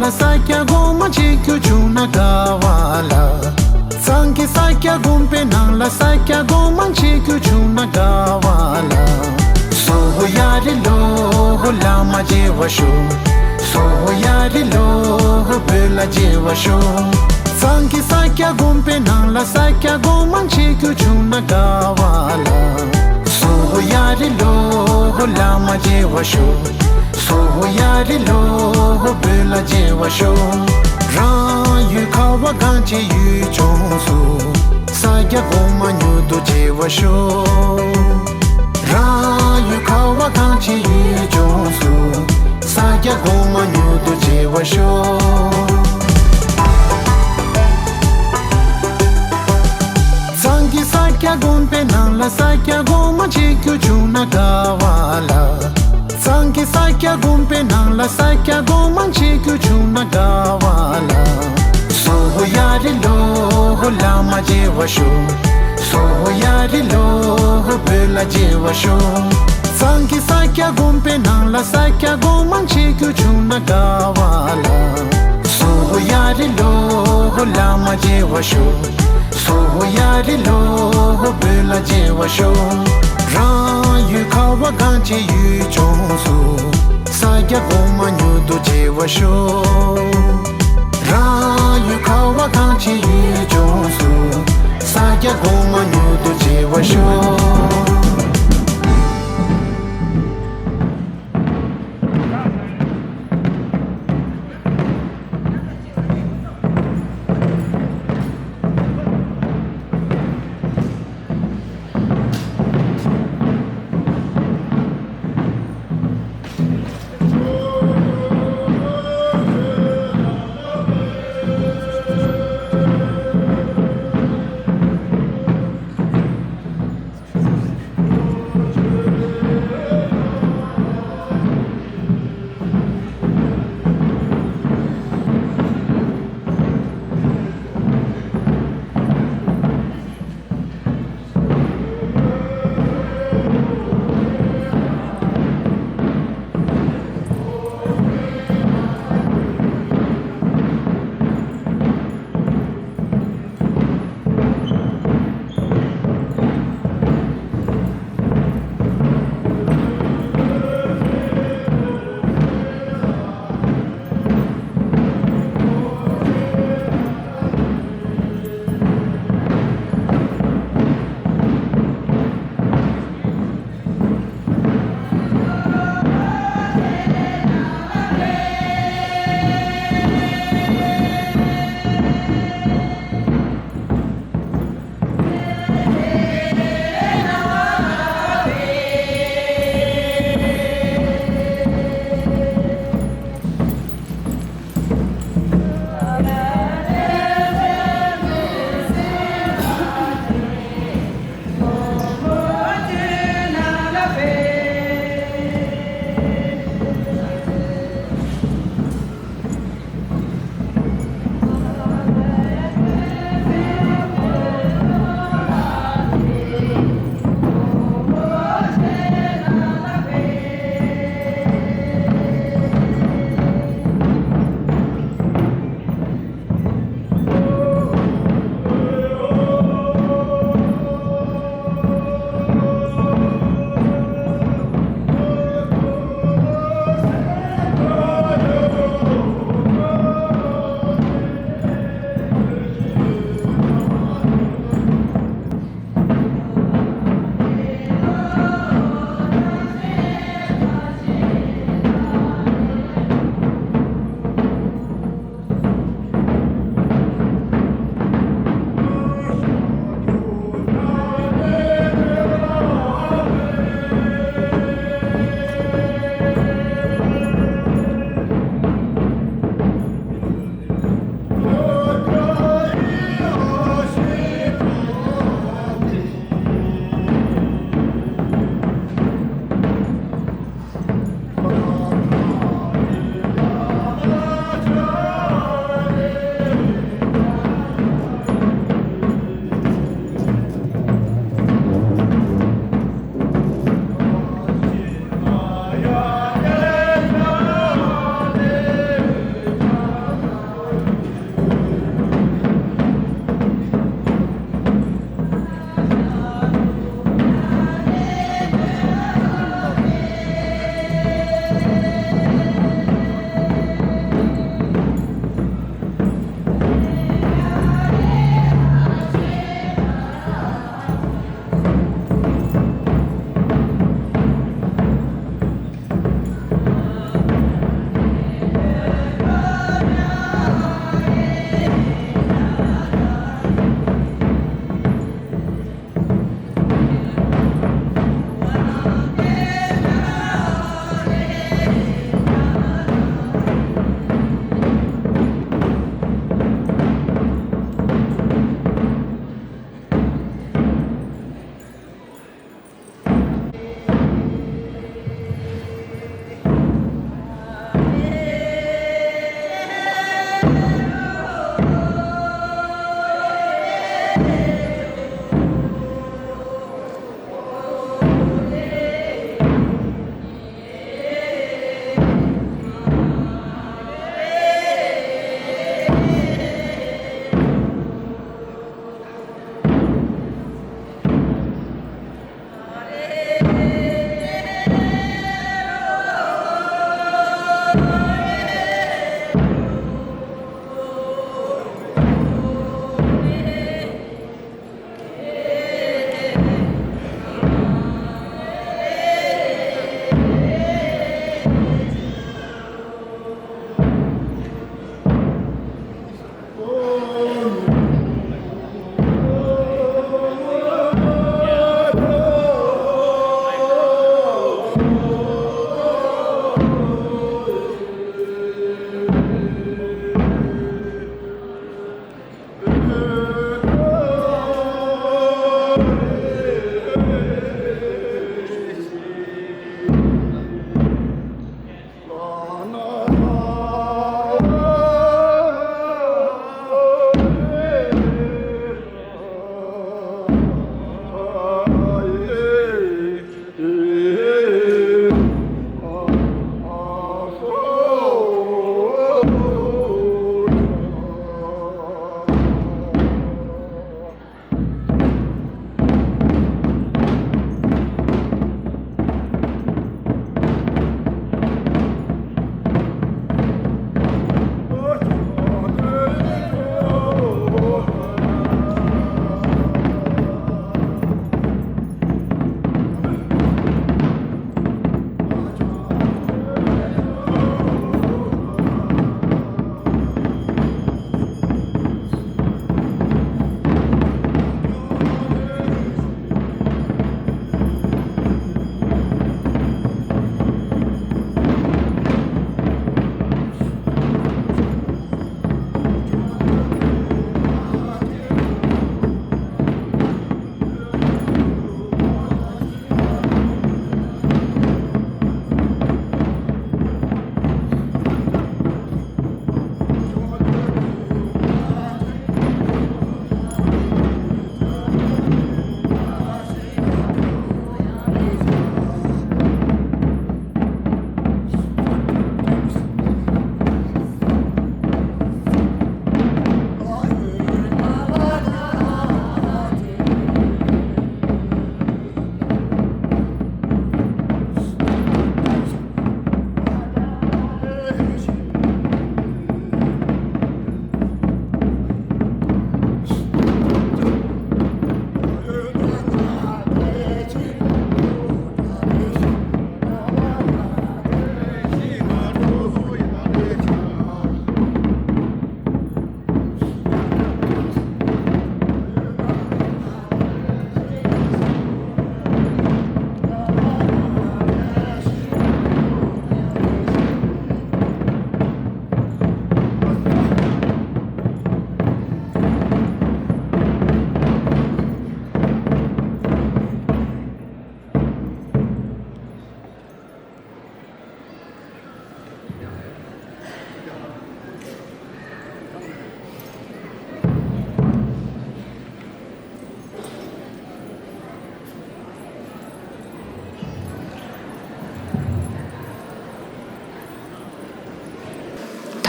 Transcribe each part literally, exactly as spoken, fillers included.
ལ་ས་སྐྱ་སྒོམ་མ་བྱེད་རྒྱུ་བྱུང་ན་དགའ་བ་ལ། གཙང་གི་ས་སྐྱ་དགོན་པའི་ནང་ལ་ས་སྐྱ་སྒོམ་མ་བྱེད་རྒྱུ་བྱུང་ན་དགའ་བ་ལ། སོ་ཧོ་ཡ་རི་ལོ་ཧོ་བླ་མ་མཇལ་བར་ཤོག་སོ་ཧོ་ཡ་རི་ལོ་ཧོ་བོད་ལ་མཇལ་བར་ཤོག་གཙང་གི་ས་སྐྱ་དགོན་པའི་ནང་ལ་ས་སྐྱ་སྒོམ་མ་བྱེད་རྒྱུ་བྱུང་ན་དགའ་བ་ལ། སོ་ཧོ་ཡ་རི་ལོ་ཧོ་བླ་མ་མཇལ་བར་ཤོག་སོ་ཧོ་ཡ་རི་ལོ་ཧོ་བོད་ལ་མཇལ་བར་ཤོག་རང་ཡུལ་ཁ་བ་གངས་ཅན་ཡུལ་ལྗོངས་སུ། ས་སྐྱ་སྒོམ་མ་མྱུར་དུ་མཇལ་བར་ཤོག་རང་ཡུལ་ཁ་བ་གངས་ཅན་ཡུལ་ལྗོངས་སུ། ས་སྐྱ་སྒོམ་མ་མྱུར་དུ་མཇལ་བར་ཤོག་གཙང་གི་ས་སྐྱ་དགོན་པའི་ནང་ལ་ས་སྐྱ་སྒོམ་མ་མཇལ་རྒྱུ་བྱུང་ན་དགའ་བ་ལ། གཙང་གི་ས་སྐྱ་དགོན་པའི་ནང་ལ་ས་སྐྱ་སྒོམ་མ་མཇལ་རྒྱུ་བྱུང་ན་དགའ་བ་ལ། སོ་ཧོ་ཡ་རི་ལོ་ཧོ་བླ་མ་མཇལ་བར་ཤོག་སོ་ཧོ་ཡ་རི་ལོ་ཧོ་བོད་ལ་མཇལ་བར་ཤོག་གཙང་གི་ས་སྐྱ་དགོན་པའི་ནང་ལ་ས་སྐྱ་སྒོམ་མ་མཇལ་རྒྱུ་བྱུང་ན་དགའ་བ་ལ། སོ་ཧོ་ཡ་རི་ལོ་ཧོ་བླ་མ་མཇལ་བར་ཤོག་སོ་ཧོ་ཡ་རི་ལོ་ཧོ་བོད་ལ་མཇལ་བར་ཤོག་རང་ཡུལ་ཁ་བ་གངས་ཅན་ཡུལ་ལྗོངས་སུ། ས་སྐྱ་སྒོམ་མ་མྱུར་དུ་མཇལ་བར་ཤོག་རང་ཡུལ་ཁ་བ་གངས་ཅན་ཡུལ་ལྗོངས་སུ། ས་སྐྱ་སྒོམ་མ་མྱུར་དུ་མཇལ་བར་ཤོག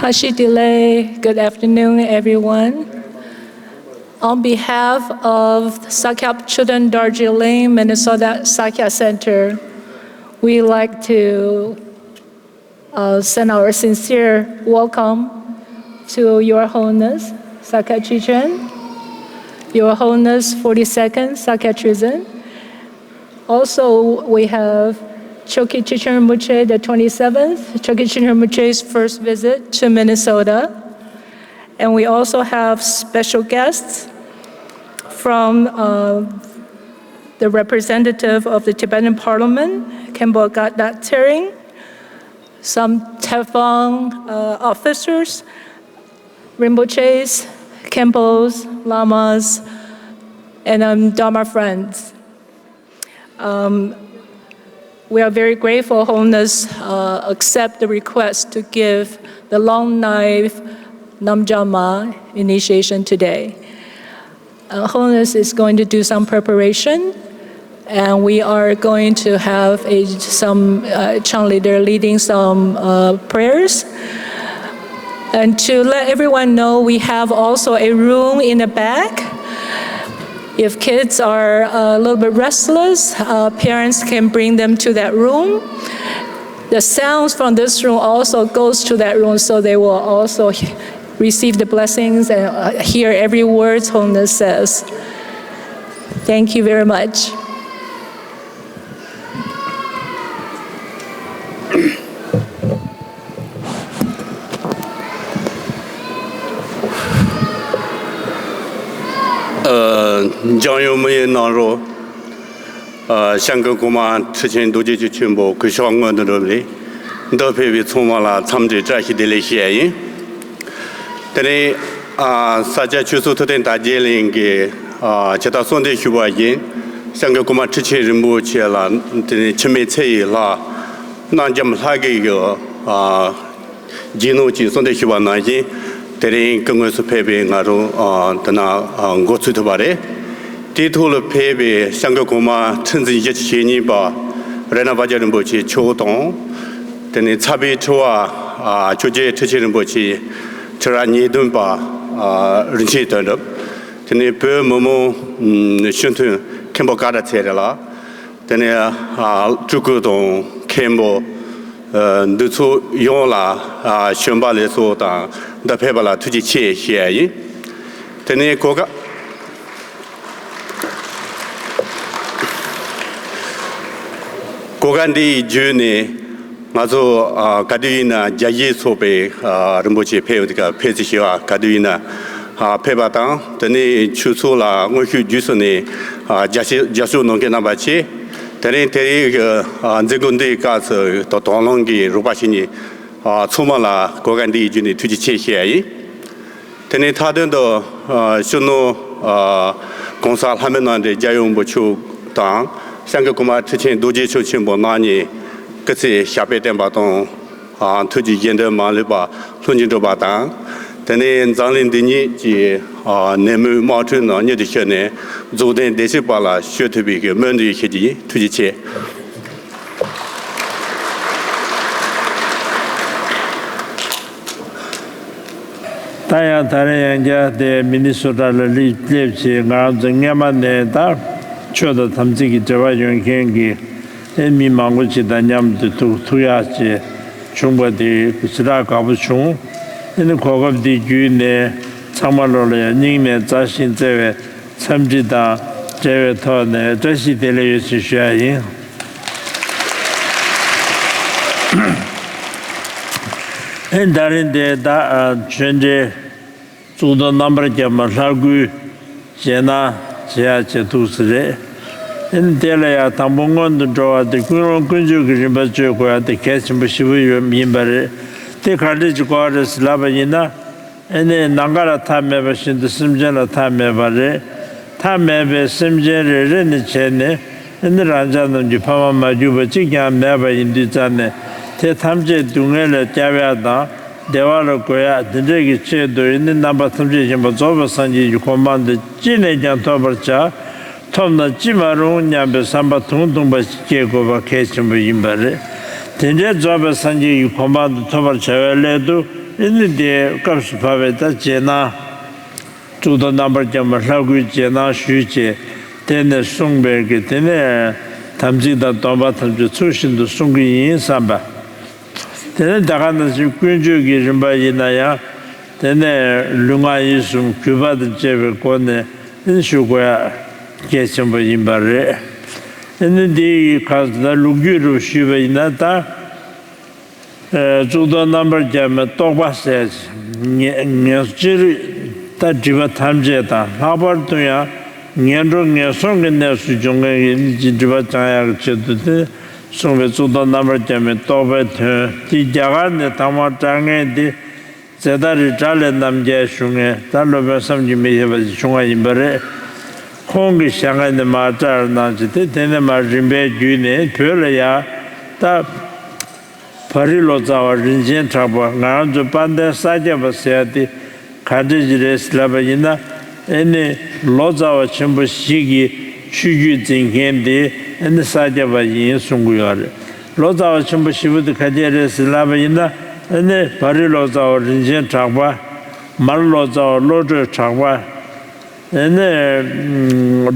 Ashitile, good afternoon, everyone. On behalf of Sakyap Choden Darjeeling, Minnesota Sakya Center, we like to uh, send our sincere welcome to Your Holiness Sakya Chichen, Your Holiness forty-second Sakya Chosen. Also, we have Choki Chichen Rinpoche the twenty-seventh, Choki Chichen Rinpoche's first visit to Minnesota. And we also have special guests from uh, the representative of the Tibetan Parliament, Khenpo Gada Tshering, some Tefang uh, officers, Rinpoches, Khenpos, Lamas, and um, Dharma friends. Um, we are very grateful Holiness uh, accept the request to give the long life Namjama initiation today. Uh, Holiness is going to do some preparation, and we are going to have a, some uh, chant leader leading some uh, prayers. And to let everyone know, we have also a room in the back. If kids are a little bit restless, uh, parents can bring them to that room. The sounds from this room also goes to that room, so they will also receive the blessings and uh, hear every word Holiness says. Thank you very much. འཇམ་དབྱངས་མི་ཡི་ནང་རོ། ཤང་ཀུན་གོང་མ་ཁྲི་ཆེན་རྡོ་རྗེ་གི་ཆེན་པོ་གུས་ཕྱག་སྔོན་དུ་འགྲོ་ལེ། འདིར་ཕེབས་པའི་ཚང་མ་ལ་འཚམས་འདྲི་བཀྲ་ཤིས་བདེ་ལེགས་ཞུ་ཡ་ཡིན། དེ་ནས་ས་སྐྱ་ཆོས་ཚོགས་ཐུབ་བསྟན་དར་རྒྱས་གླིང་གི་ཇི་ལྟར་གསོལ་འདེབས་ཞུས་པ་བཞིན། ཤང་ཀུན་གོང་མ་ཁྲི་ཆེན་རིན་པོ་ཆེ་ལ་དེ་ནས་འཆི་མེད་ཚེ་ཡི་ལྷ་རྣམ་འཇོམས་ལྷ་སྐུ་གི་རྗེས་གནང་ཅིག་གསོལ་འདེབས་ཞུས་པ་ནང་བཞིན། དེ་རིང་སྐུ་དངོས་སུ་ཕེབས་པའི་ང་རང་དེ་ན་འགོ་ཚུགས་ཐུབ་པ་རེད། དེའི་ཐོག་ལ་ཕེབས་པའི་ཤང་ཀུན་གོང་མ་ཁྲི་འཛིན་བཞི་བཅུ་ཞེ་གཉིས་པ་རཏྣ་བཛྲ་རིན་པོ་ཆེ་མཆོག་དང་། དེ་ནས་ཚབ་པའི་ཁྲི་བ་ཆོས་རྒྱལ་ཁྲི་ཆེན་རིན་པོ་ཆེ་ཁྲི་རབས་ཉེར་བདུན་པ་རིན་ཆེན་དོན་གྲུབ། དེ་ནས་བོད་མི་མང་སྤྱི་འཐུས་མཁན་པོ་ཀ་ད་ཚེ་རིང་ལགས། དེ་ནས་སྤྲུལ་སྐུ་དང་མཁན་པོ་འདི་ཚོ་ཡོངས་ལ་བྱོན་པ་ལེགས་སོ་དང་འདིར་ཕེབས་པ་ལ་ཐུགས་རྗེ་ཆེ་ཞུ་ཡ་ཡིན། དེ་ནས་གོ་སྐབས་གོ་སྐབས་འདི་ཡི་བརྒྱུད་ནས། ང་ཚོ་ག་དུས་ཡིན་ན་རྒྱལ་སྤྱིའི་ཚོགས་པའི་རིན་པོ་ཆེ་ཕེབས་ཡོང་དུས་སྐབས་ཕེབས་བསུ་ཞུ་བ་ག་དུས་ཡིན་ན་ཕེབས་པ་དང་། དེ་ནས་ཆོས་ཚོགས་ལ་དངོས་ཤུགས་བརྒྱུད་ཚུགས་ནས་རྒྱབ་སྐྱོར་རྒྱབ་སྐྱོར་གནང་མཁན་རྣམ་པ་ཆེ། དེ་རིང་དེ་རིང་གི་མཛད་སྒོ་འདིའི་སྐབས་སུ་དང་དང་བླངས་ཀྱིས་རོགས་པ་བྱེད་མཁན་ཚང་མ་ལ་གོ་སྐབས་འདི་ཡི་བརྒྱུད་ནས་ཐུགས་རྗེ་ཆེ་ཞུ་ཡ་ཡིན། དེ་ནས་མཐའ་དོན་དུ་སྤྱི་ནོར་༸གོང་ས་ལྷ་མི་རྣམ་འདྲེན་རྒྱལ་བའི་དབང་པོ་མཆོག་དང་ཤང་ཀུན་གོང་མ་ཁྲི་ཆེན་རྡོ་རྗེ་འཆང་ཆེན་པོ་རྣམ་གཉིས་སྐུ་ཚེ་ཞབས་པད་བརྟན་པ་དང་། ཐུགས་ཀྱི་དགེ་འདུན་མ་ལུས་པ་ལྷུན་གྱིས་འགྲུབ་པ་དང་། དེ་ནས་འཛམ་གླིང་འདི་ཉིད་ཀྱི་ནད་མུག་དམག་འཁྲུག་རྣམས་མྱུར་དུ་ཞི་ནས་རྫོགས་ལྡན་བདེ་གཤེགས་དཔལ་ལ་བྱོན་ཐུབ་པའི་གི་སྨོན་འདུན་ཞུ་རྒྱུ་ཡིན། ཐུགས་རྗེ་ཆེ། ད་ཡང་ད་རེས་ཡང་བསྐྱར་དེ་མི་ནི་སོ་ཊ་ལ་སླེབས་བྱས་ང་རང་ཚོ་སྔས་མ་ནས་ད་ཆོས་དང་དམ་ཚིག་གི་འབྲེལ་བ་ཡོད་མཁན་གྱི་ཨེ་མི་མང་པོ་ཞིག་དང་མཉམ་དུ་ཐུག་ཐུག་ཡག་ཅིག་བྱུང་བ་དེ་ཞེ་དྲག་དགའ་པོ་བྱུང་། ཨེ་ནི་གོ་སྐབས་འདི་བརྒྱུད་ནས་ཚང་མ་ལོ་ལ་ཡང་སྙིང་ནས་མཛའ་ཞིང་བརྩེ་བའི་འཚམས་འདྲི་དང་འབྲེལ་བའི་ཐོག་ནས་བཀྲ་ཤིས་བདེ་ལེགས་ཡོད་ཅེས་ཞུ་ཡ་ཡིན། ཨེ་ད་རིང་འདི་ད་ཆོས་འབྲེལ་གཙུག་ཏོར་རྣམ་པར་རྒྱལ་བ་ལྷ་སྐུའི་རྗེས་གནང་བྱེད་ཡ་བྱེད་ཐུགས་སུ་རེད། ཨེ་དེ་ལ་ཡང་དང་པོ་སྔོན་དུ་འགྲོ་བ་དེ་ཀུན་སློང་ཀུན་སྤྱོད་ཀྱི་རིམ་པ་བཅོས་དགོས་ཡ་དེ་གལ་ཆེན་པོ་ཞེ་པོ་ཡོད་ཡིན་པ་རེད། དེ་ག་འདྲས་ཀྱི་སྐོར་རེད་ལབ་པ་ཡིན་ན། ཨེ་ནས་ནམ་མཁའ་ལ་མཐའ་མེད་པ་བཞིན་དུ་སེམས་ཅན་ལ་མཐའ་མེད་པ་རེད། མཐའ་མེད་པའི་སེམས་ཅན་རེ་རེ་ནས་བྱས་ནས་ཨེ་ནི་རང་ཅག་རྣམས་ཀྱི་ཕ་མ་མ་གྱུར་པ་གཅིག་ཀྱང་མེད་པ་ཡིན་དུས་ཙང་ནས་དེ་ཐམས་ཅད་སྡུག་བསྔལ་ལས་བསྐྱབ་ཡག་དང་བདེ་བ་ལ་འགོད་ཡག་དེ་འདྲས་ཀྱི་ཆེད་དུ་ཨེ་ནི་རྣམ་པ་ཐམས་ཅད་མཁྱེན་པ་རྫོགས་པའི་སངས་རྒྱས་ཀྱི་གོ་འཕང་དེ་ཅི་ནས་ཀྱང་ཐོབ་པར་བྱ། ཐོབ་ན་ཅི་མ་རུང་སྙམ་པའི་བསམ་པ་དུང་དུང་པ་ཞིག་སྐྱེ་དགོས་པ་གལ་ཆེན་པོ་ཡིན་པ་རེད། དེ་འདྲའི་རྫོགས་པའི་སངས་རྒྱས་ཀྱི་གོ་འཕང་དུ་ཐོབ་པར་བྱ་བའི་སླད་དུ་ ཨེ་ནི་དེ་སྐབས་སུ་བབས་པའི་ད་རྗེས་གནང་། གཙུག་ཏོར་རྣམ་པར་རྒྱལ་མ་ལྷ་སྐུའི་རྗེས་གནང་ཞུས་བྱས། དེ་ནས་གསུངས་པའི་གི་དེ་ནས་དམ་ཚིག་དང་སྡོམ་པ་ཐམས་ཅད་ཚུལ་བཞིན་དུ་སྲུང་གི་ཡིན་བསམ་པ། དེ་ནས་ད་ག་ནང་བཞིན་ཀུན་སྤྱོད་ཀྱི་རིམ་པ་ཡིན་ན་ཡང་། དེ་ནས་ལུས་ངག་ཡིད་གསུམ་གུས་པ་དང་བཅས་པའི་སྒོ་ནས་ཨེ་ནི་ཞུ་དགོས་ཡ་གལ་ཆེན་པོ་ཡིན་པ་རེད། ཨེ་ནི་འདི་ཡི་ཁ་ད་ལོ་རྒྱུས་རུ་ཞུས་པ་ཡིན་ན་ད། གཙུག་ཏོར་རྣམ་པར་རྒྱལ་མའི་རྟོགས་པ་ཟེར། ངེས་ངེས་སྤྱིར་ད་སྒྲིབ་པ་ཐམས་ཅད་དང་ལྷག་པར་དུ་ཡང་ངན་འགྲོ་ངན་སོང་གི་གནས་སུ་འབྱུང་མཁན་གྱི་སྒྲིབ་པ་སྦྱང་ཡག་གི་ཆེད་དུ་དེ་གསུངས་པའི་གཙུག་ཏོར་རྣམ་པར་རྒྱལ་མའི་རྟོགས་པའི་དོན་དེ་རྒྱ་གར་ནས་དང་པོར་དར་མཁན་དེ་ཛེ་ད་རི་དགྲ་ལྷའི་རྣམ་རྒྱལ་ཞུ་མཁན་ད་སློབ་དཔོན་བསམ་གྱིས་མི་ཁྱབ་པ་ཞིག་བྱུང་བ་ཡིན་པ་རེད། ཁོང་གིས་བཞེངས་མཁན་ནི་མར་དར་གནང་བྱས་ཏེ་དེ་ནས་མར་རིམ་པས་བརྒྱུད་ནས་བོད་ལ་ཡ་ད། བ་རི་ལོ་ཙཱ་བ་རིན་ཆེན་གྲགས་པ་ང་རང་ཚོའི་དཔལ་ལྡན་ས་སྐྱ་པ་ཟེར་ཡ་དེ་ག་འདྲ་ཞིག་རེད་ལབ་པ་ཡིན་ན། ཨེ་ནི་ལོ་ཙཱ་བ་ཆེན་པོ་ཞིག་གི་ཆོས་བརྒྱུད་འཛིན་མཁན་དེ་ཨེ་ནི་ས་སྐྱ་པ་ཡིན་གསུང་གི་ཡོད་རེད། ལོ་ཙཱ་བ་ཆེན་པོ་བཞི་པོ་དེ་ག་འདྲ་རེད་ལབ་པ་ཡིན་ན། ཨེ་ནི་བ་རི་ལོ་ཙཱ་བ་རིན་ཆེན་གྲགས་པ། མར་ལོ་ཙཱ་བ་བློ་གྲོས་གྲགས་པ། ཨེ་ནི་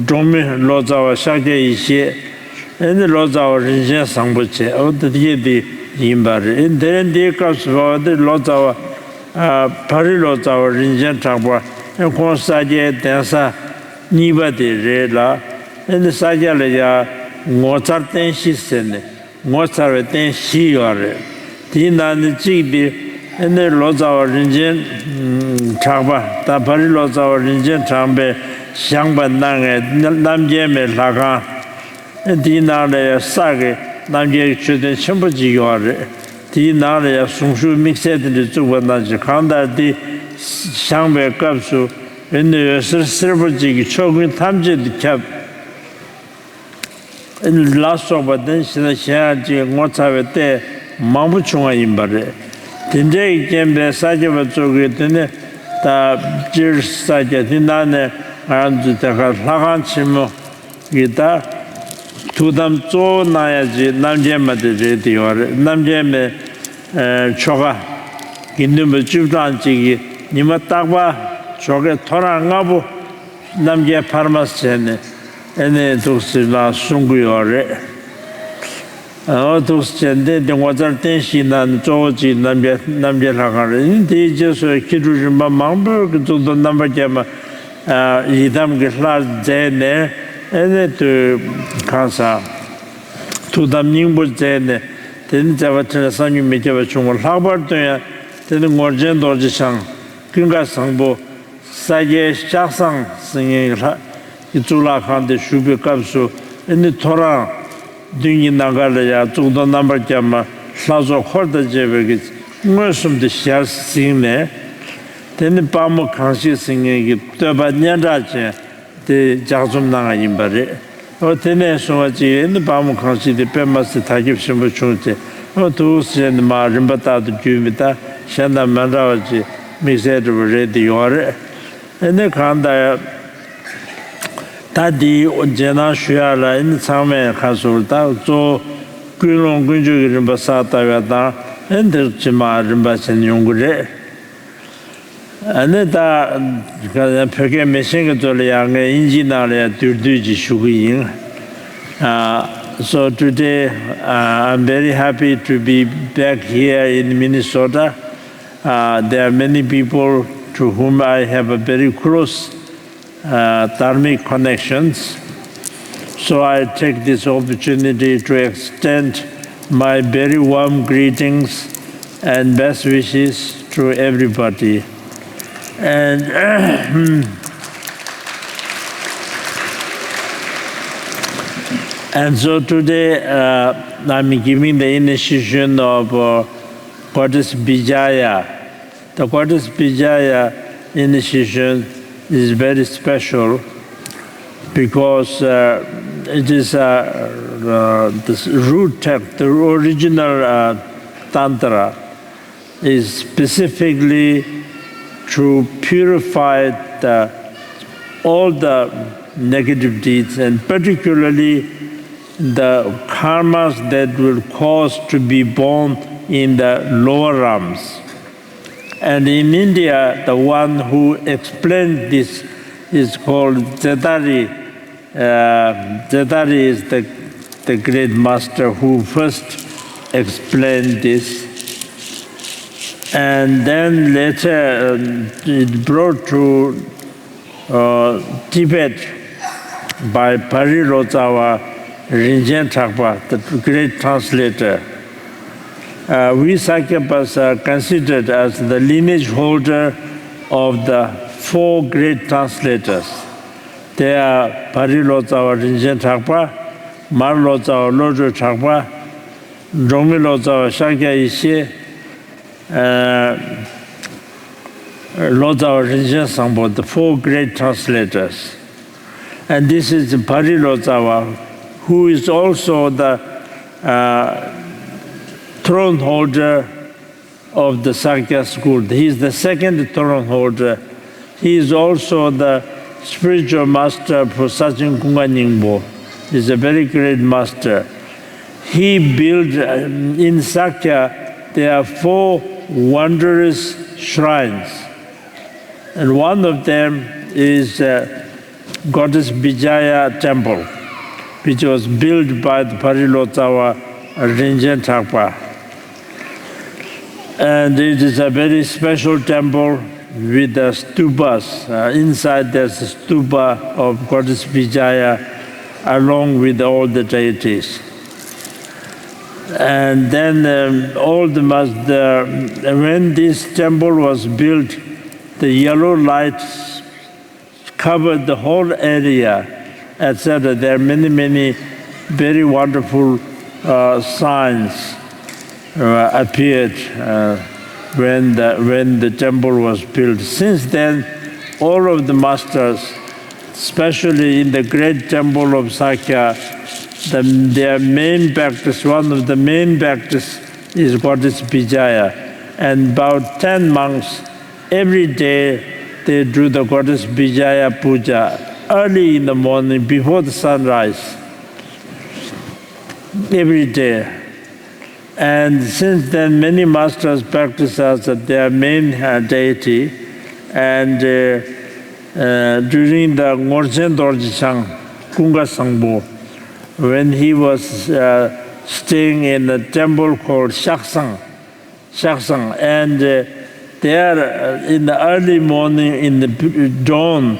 འབྲོག་མི་ལོ་ཙཱ་བ་ཤཱཀྱ་ཡེ་ཤེས། ཨེ་ནི་ལོ་ཙཱ་བ་རིན་ཆེན་བཟང་པོ་བྱས་ཨོ་དེ་དེ་དེ་ཡིན་པ་རེད། དེ་རིང་འདིའི་སྐབས་སུ་བབས་པ་དེ་ལོ་ཙཱ་བ་བ་རི་ལོ་ཙཱ་བ་རིན་ཆེན་གྲགས་པ་ཨེ་ཁོང་ས་སྐྱའི་གདན་ས་གཉིས་པ་དེ་རེད་ལ། ཨེ་ནི་ས་སྐྱ་ལ་ཡ་ངོ་མཚར་རྟེན་གཞི་ཟེར་ནས། ངོ་མཚར་བའི་རྟེན་བཞི་ཡོད་རེད། དེའི་ནང་ནས་གཅིག་དེ་ཨེ་ནི་ལོ་ཙཱ་བ་རིན་ཆེན་གྲགས་པ་དང་བ་རི་ལོ་ཙཱ་བ་རིན་ཆེན་གྲགས་པས་བཞེངས་པ་གནང་བའི་རྣམ་རྒྱལ་མའི་ལྷ་ཁང་། ཨེ་དེའི་ནང་ལ་ཡང་ས་དགེ་རྣམ་རྒྱལ་གྱི་མཆོད་རྟེན་ཆེན་པོ་གཅིག་ཡོད་རེད། དེའི་ནང་ལ་ཡང་གཟུངས་གཞུག་དམིགས་བསལ་དེ་འདྲ་བཙུགས་པ་གནང་བྱས་གང་ལྟར་དེ་བཞེངས་པའི་སྐབས་སུ་ཨེ་ནི་འོད་ཟེར་སེར་པོ་གཅིག་གིས་ཕྱོགས་ཀུན་ཐམས་ཅད་དུ་ཁྱབ། ལ་སོགས་པ་དེ་ནི་ཞེ་ན་གཞན་ཡང་ཅིག་ངོ་མཚར་བའི་ལྟས་མང་པོ་བྱུང་བ་ཡིན་པ་རེད། དེ་འདྲའི་རྐྱེན་པས་ས་སྐྱ་པ་ཚོ་གིས་དེ་ནི་ད་སྤྱིར་ས་སྐྱ་དེ་ནང་ནས་ང་རང་ཚོ་དེ་གར་ལྷ་ཁང་ཆེན་མོ་གི་ད་ཐུགས་དམ་གཙོ་བོ་གནང་ཡ་ཅིག་རྣམ་རྒྱལ་མ་དེ་རེད་དེ་ཡོད་རེད། རྣམ་རྒྱལ་མའི་ཆོ་ག་དགེ་འདུན་པ་བཅུ་གྲངས་ཅིག་གིས་ཉི་མ་རྟག་པར་ཆོ་གའི་ཐོ་རངས་སྔ་པོ། རྣམ་རྒྱལ་འཕར་མ་བྱས་ནས་ཨེ་ནས་འདུག་ཟེར་ལ་གསུང་གི་ཡོད་རེད། ཨོ་འདུག་ཟེར་འདི་འདི་ངོ་མཚར་རྟེན་བཞིའི་ནང་ནས་གཙོ་བོ་གཅིག་རྣམ་རྒྱལ་རྣམ་རྒྱལ་ལྷ་ཁང་རེད། དེའི་རྗེས་སུ་མཁས་གྲུབ་རིམ་པ་མང་པོའི་གི་གཙུག་ཏོར་རྣམ་པར་རྒྱལ་མ་ཡི་དམ་གྱི་ལྷར་མཛད་ནས་ཨེ་ནས་དུ་གང་ཟག་ཐུགས་དམ་སྙིང་པོར་མཛད་ནས་དེ་ནི་མཛད་པ་འཕྲིན་ལས་བསམ་གྱིས་མི་ཁྱབ་པ་བྱུང་བ། ལྷག་པར་དུ་ཡང་དེ་ནི་ངོར་ཆེན་རྡོ་རྗེ་འཆང་ཀུན་དགའ་བཟང་པོ། ས་སྐྱའི་ལྕགས་ཟངས་ཟེར་མཁན་གྱི་ལྷ་གི་གཙུག་ལག་ཁང་དེ་བཞུགས་པའི་སྐབས་སུ་ཨེ་ནི་ཐོ་རངས་མདུན་གྱི་ནམ་མཁའ་ལ་ཡང་གཙུག་ཏོར་རྣམ་པར་རྒྱལ་མ་ལྷ་ཚོགས་འཁོར་དང་བཅས་པའི་གི་མངོན་སུམ་དུ་ཞལ་གཟིགས་ནས། དེ་ནི་དཔལ་མོ་གང་ཞིག་ཟེར་མཁན་གྱི་བསྟོད་པ་སྙན་གྲགས་ཅན་དེ་ལྗགས་རྩོམ་གནང་བ་ཡིན་པ་རེད། ཨོ་དེ་ནས་བཟུང་བ་ཅིག་ཨེ་ནི་དཔལ་མོ་གང་ཞིག་དེ་དཔེ་མ་སྲིད་དར་ཁྱབ་ཆེན་པོ་བྱུང་སྟེ་ཨོ་འདུག་ཟེར་ནས་མར་རིམ་པ་ལྟར་དུ་བརྒྱུད་མི་ལྟར་གཞན་དང་མ་འདྲ་བ་ཅིག་དམིགས་བསལ་འདྲ་བོ་རེད་དེ་ཡོད་རེད། ཨེ་ནི་གང་ལྟར་ད་འདིའི་རྗེས་གནང་ཞུ་ཡག་ལ་ཨེ་ནི་ཚང་མས་ཁ་ཟུར་ད་གཙོ་བོ་ཀུན་སློང་ཀུན་སྤྱོད་ཀྱི་རིམ་པ་གསལ་བཏབ་ཡག་དང་ཨེ་ནི་དེ་ཕྱི་མ་རིམ་པ་བྱས་ནས་ཡོང་གི་རེད། ཨ་ནི་ད་བོད་སྐད་མི་ཤེས་མཁན་ཚོ་ལ་ཡང་ངས་དབྱིན་ཇིའི་ནང་ལ་ཡང་བསྡུས་བསྡུས་ཅིག་ཞུ་གི་ཡིན། Uh, so today, uh, I'm very happy to be back here in Minnesota. Uh, there are many people to whom I have a very close uh, dharmic connections. So I take this opportunity to extend my very warm greetings and best wishes to everybody. And and so today uh, I'm giving the initiation of uh, Goddess Bijaya. The Goddess Bijaya initiation is very special because uh, it is uh, uh, this root text, the original uh, Tantra is specifically to purify the, all the negative deeds and particularly the karmas that will cause to be born in the lower realms. And in India, the one who explained this is called Zetari. Uh, Zetari is the, the great master who first explained this. And then later, um, it brought to uh, Tibet by Pari Lotsawa Rinchen Thakpa, the great translator. Uh, we Sakyapas are considered as the lineage holder of the four great translators. They are Pari Lotsawa Rinchen Thakpa, Mar Lotsawa Lodro Thakpa, Drongmi Lotsawa Shakya Ishe, uh, Lotsawa Rinchen Sangpo, the four great translators. And this is Pari Lotsawa, who is also the uh, throne holder of the Sakya school. He is the second throne holder. He is also the spiritual master for Sachin Kunga Nyingpo. He is a very great master. He built um, in Sakya, there are four wondrous shrines. And one of them is uh, Goddess Vijaya Temple, which was built by the Pari Lotsawa Rinchen Thakpa. And it is a very special temple with the stupas. Uh, inside there's a stupa of Goddess Vijaya along with all the deities. And then um, all the, mas- the when this temple was built, the yellow lights covered the whole area, et cetera. There are many, many very wonderful uh, signs uh, appeared uh, when, the, when the temple was built. Since then, all of the masters, especially in the great temple of Sakya, the, their main practice, one of the main practice is Goddess Vijaya. And about ten monks, every day they do the Goddess Vijaya Puja early in the morning before the sunrise. Every day. And since then, many masters practice as their main uh, deity. And uh, uh, during the Ngorchen Dorji Chang, Kunga Sangpo, when he was uh, staying in a temple called Shaksang, Shaksang, and uh, there uh, in the early morning, in the dawn,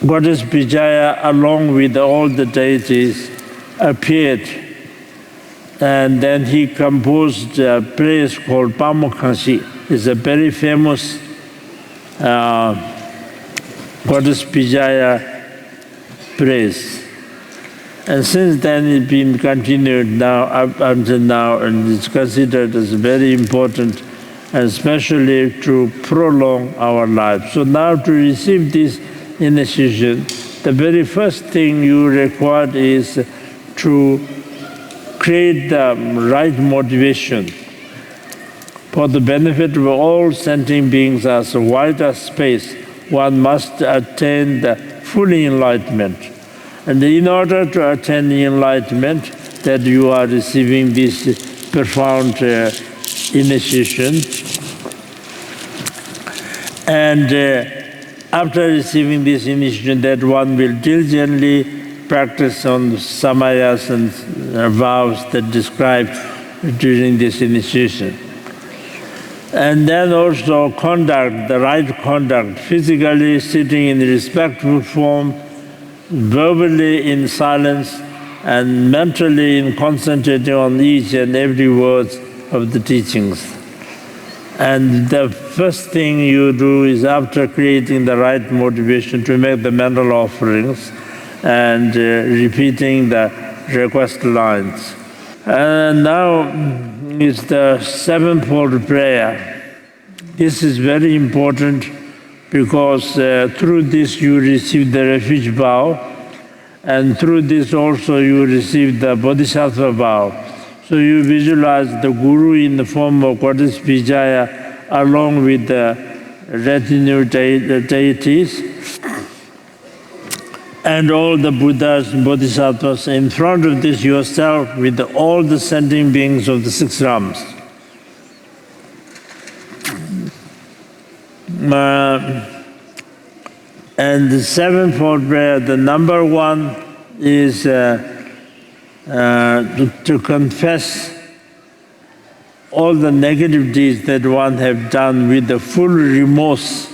Goddess Vijaya, along with all the deities, appeared. And then he composed a place called Pamo Khanshi. It's a very famous uh, Goddess Vijaya praise. And since then, it's been continued now up until now, and it's considered as very important, and especially to prolong our life. So now, to receive this initiation, the very first thing you require is to create the right motivation. For the benefit of all sentient beings as wide as space, one must attain the full enlightenment. And in order to attain enlightenment, that you are receiving this profound uh, initiation. And uh, after receiving this initiation, that one will diligently practice on samayas and uh, vows that described during this initiation. And then also conduct, the right conduct, physically sitting in respectful form, verbally in silence, and mentally in concentrating on each and every word of the teachings. And the first thing you do is, after creating the right motivation, to make the mental offerings and uh, repeating the request lines. And now is the sevenfold prayer. This is very important because uh, through this you receive the refuge vow, and through this also you receive the Bodhisattva vow. So you visualize the Guru in the form of Goddess Vijaya along with the retinue de- the deities and all the Buddhas and Bodhisattvas in front of this yourself with all the sentient beings of the six realms. Uh, and the sevenfold prayer, the number one is uh, uh, to, to confess all the negative deeds that one have done with the full remorse.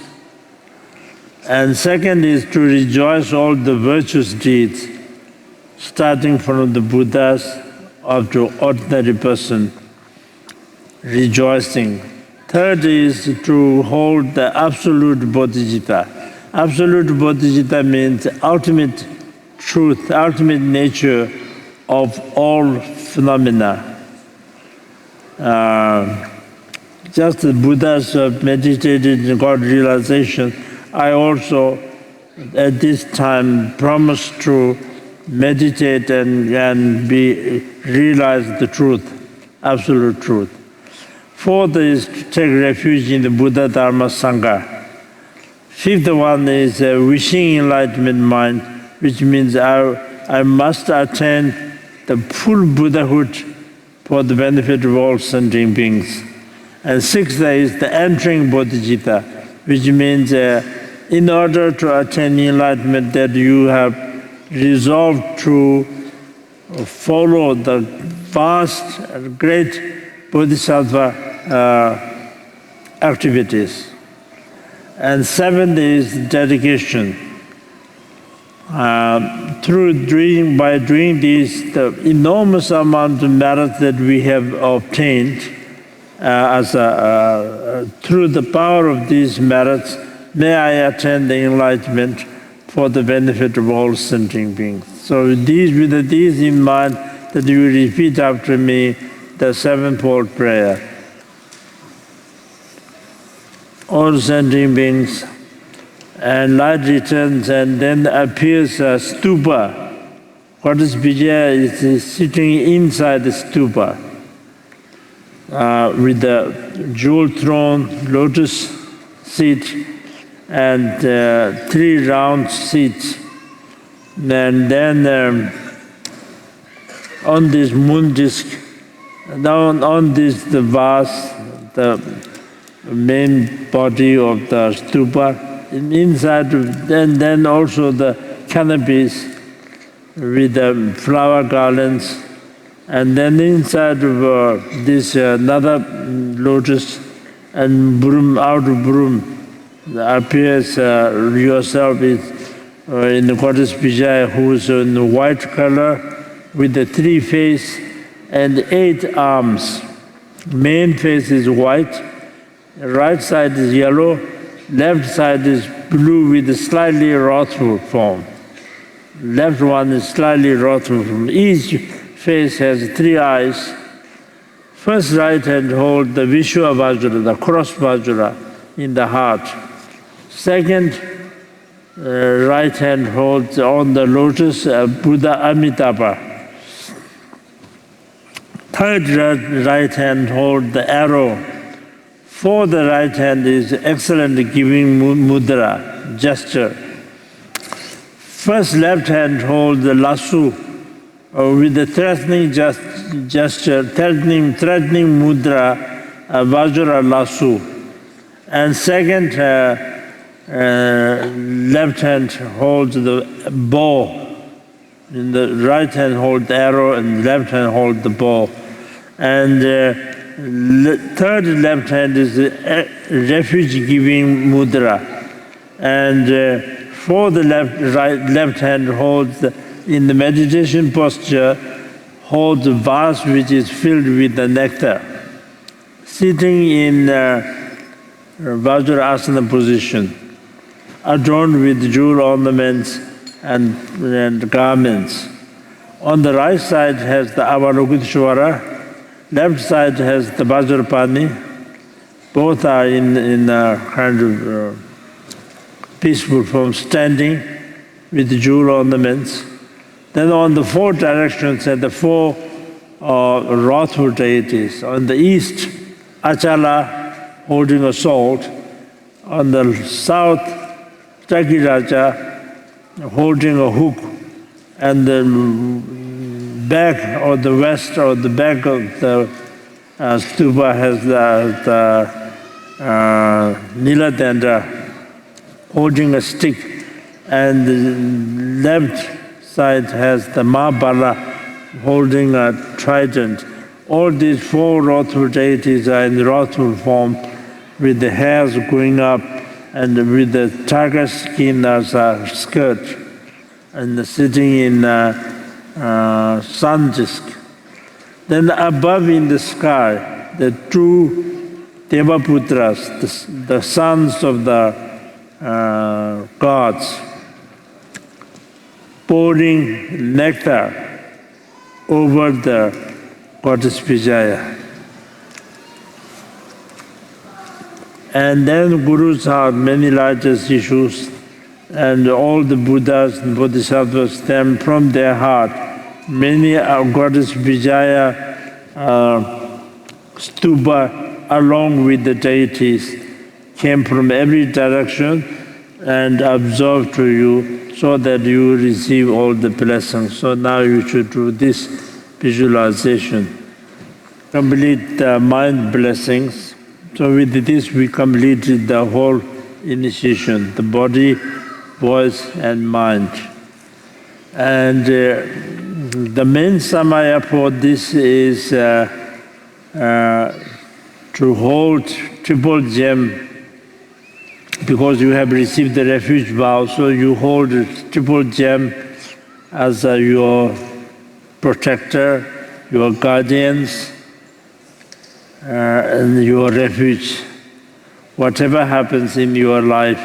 And second is to rejoice all the virtuous deeds, starting from the Buddhas up to ordinary person rejoicing. Third is to hold the absolute bodhicitta. Absolute bodhicitta means ultimate truth, ultimate nature of all phenomena. Uh, just as Buddhas have meditated in God realization, I also at this time promise to meditate and, and be realize the truth, absolute truth. Fourth is to take refuge in the Buddha, Dharma, Sangha. Fifth one is a wishing enlightenment mind, which means I, I must attain the full Buddhahood for the benefit of all sentient beings. And sixth is the entering bodhicitta, which means uh, in order to attain enlightenment that you have resolved to follow the vast and great bodhisattva uh, activities. And seventh is dedication. Uh, through doing, by doing this, the enormous amount of merit that we have obtained uh, as a, uh, through the power of these merits, may I attain the enlightenment for the benefit of all sentient beings. So these, with these in mind, that you repeat after me the sevenfold prayer. All sentient beings, and light returns and then appears a stupa. Goddess Vijaya is sitting inside the stupa uh, with the jewel throne, lotus seat, and uh, three round seats. And then um, on this moon disk, down on this the vase, the main body of the stupa, inside, and then also the canopies with the flower garlands, and then inside of uh, this uh, another lotus and broom, out of broom appears uh, yourself is uh, in the goddess Vijaya, who is in white color with the three face and eight arms. Main face is white, right side is yellow, left side is blue with a slightly wrathful form. Left one is slightly wrathful form. Each face has three eyes. First right hand hold the Vishwa Vajra, the cross Vajra in the heart. Second uh, right hand holds on the lotus uh, Buddha Amitabha. Third right hand holds the arrow. Fourth right hand is excellent giving mudra, gesture. First left hand holds the lasso uh, with the threatening gest- gesture, threatening, threatening mudra, uh, Vajra lasso. And second, uh, uh, left hand holds the bow. In the right hand hold the arrow and left hand hold the bow. And uh, le- third left hand is the uh, refuge giving mudra. And uh, fourth left right left hand holds the, in the meditation posture holds the vase which is filled with the nectar. Sitting in uh, Vajrasana position, adorned with jewel ornaments and, and garments. On the right side has the Avalokiteshvara, left side has the Vajrapani. Both are in, in a kind of uh, peaceful form, standing with jewel ornaments. Then on the four directions and the four uh, wrathful deities. On the east, Achala holding a sword. On the south, Takiraja holding a hook. And the back or the west or the back of the uh, stupa has the, the uh, Niladendra holding a stick, and the left side has the Mahabala holding a trident. All these four wrathful deities are in wrathful form, with the hairs going up and with the tiger skin as a skirt, and sitting in uh, uh, sun disk. Then above in the sky, the two Devaputras, the, the sons of the uh, gods, pouring nectar over the goddess Vijaya. And then Gurus have many largest issues, and all the Buddhas and Bodhisattvas stem from their heart. Many uh, goddess Vijaya uh, stupa, along with the deities, came from every direction and absorbed to you, so that you receive all the blessings. So now you should do this visualization. Complete the mind blessings. So with this, we completed the whole initiation, the body, voice, and mind. And uh, the main samaya for this is uh, uh, to hold triple gem, because you have received the refuge vow, so you hold the triple gem as uh, your protector, your guardians, uh, and your refuge. Whatever happens in your life,